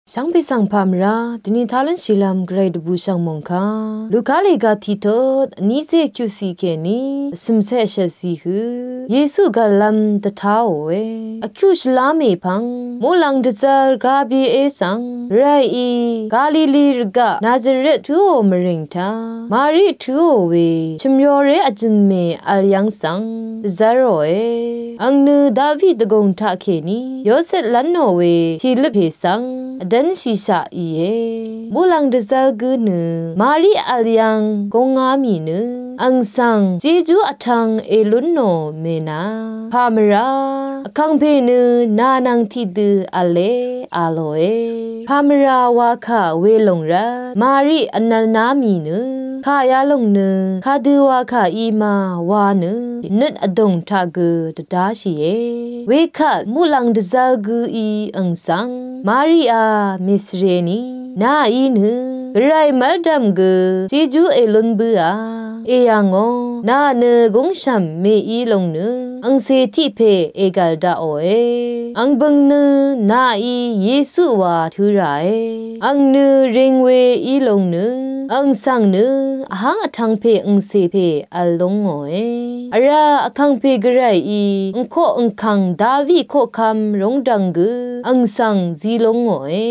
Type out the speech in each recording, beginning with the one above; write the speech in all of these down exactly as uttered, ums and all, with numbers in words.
Shvngbe svng pà mvrá dvni talv́n shìlvm gvray dvbù shv̀ng mòngkà Luka lèga tiqtot vní zé vkyuqsiq kèní vsø̀msé vshvtsi hø Yesu gv̀llv́m dvtáòe. Vkyuq shvlá mèpvng muqlàng dvzv́r gabié svng gvrayí Galili rvgaq Nazaret tǿò mvrìng taq Mari tǿò we chø̀myoré vjø̀n mè vl yv́ng svng dvzv́ròe. Ang nø David dvgùng taqkèní Yosep lv́nò we tìløp pè svng vdv́nshìshaq íe. Muqlàng dvzv́r gǿ nø Mari vl yv́ng gúngá mì nø ang svng jejú vtv̄ng èlúnnò mènà pà mvrá vkàngpè nø nà nvng tiqdø v̄le a lòe. Pà mvrà wakà welòng rvt Mari vnv̄lná mì nø kà yalòng nø kadø wakà í ma wa nø nøt vdòng taq gø dvdáshìe. Wekvt muqlàng dvzv́r gǿí ang svng Mariá mèsvreni nàí nø gvray mv́rdv̀m gø jejú èlún bǿà èyàngó nà nø gúngshv̀m mèí lòng nø angcè tiq pè ègv̀l daqòe. Ang bø̀ng nø nàí Yesu wa tǿ ràe. Ang nø ring we í lòng nø ang svng nø vháng vtv̄ng pè angcè pè vl lúngòe. Vrá vkàngpè gvrayí angkoq angkv̀ng David koqkv́m róngdv̄ng gø ang svng zi lúngòe.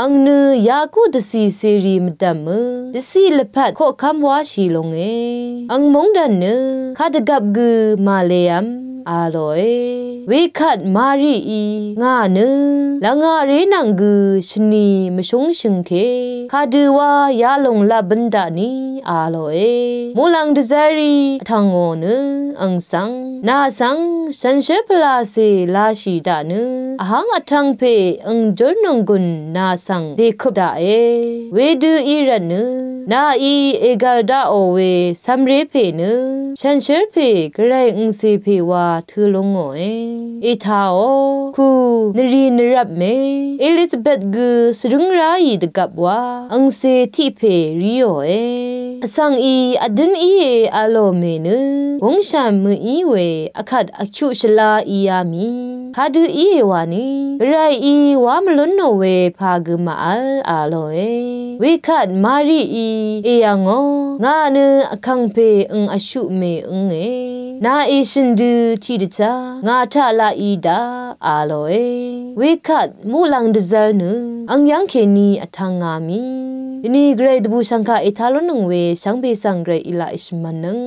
Ang nø Yaku dvcì cèrì mvdv̀mø dvciq lvpat koqkv́m wáshì lúnge. Ang móngdàn nø kadvgvp gø màlev̄m a lòe. Wekvt Marií ngà nø lvngaqré nvng gø shvni mvshúngshø̀ngke kadø wá yalòng laq bǿn daqni a lòe. Muqlàng dvzv́rí vtv̀ngò nø ang svng nà svng shànshér pvlacè lashì daq nø vháng vtv̄ng pè ang júrnònggùn nà svng dèkøp daqe. Wedø í rvt nø nàí ègv̀l daqò we cv̄mré pè nø shànshér pè gvray angcè pè wa tø̄ lúngòe. Ètaò ku nvrì nvrvp mè Elizabet gø svrǿng ráì dvgvp wa angcè tiq pè ríòe. Vsvng í vdǿn íe a lò mè nø gúngshà mø̀í we akvt vkyuq shvlá íá mì kadø íe wani gvrayí wá mvlúnnò we pà gø màvl a lòe. Wekvt Marií èyàngó ngà nø vkàngpè ang vshuq mè ǿnge. Nà èshø̀n dø tiqdvchá ngà taq laq í daq a lòe. Wekvt muqlàng dvzv́r nø ang yv́ng kèní vtv̄ngā mì dvni gvray dvbù shv̀ngkà ètá lúnnøng we shvngbe svng gvray í laq èshvmv̄nnøng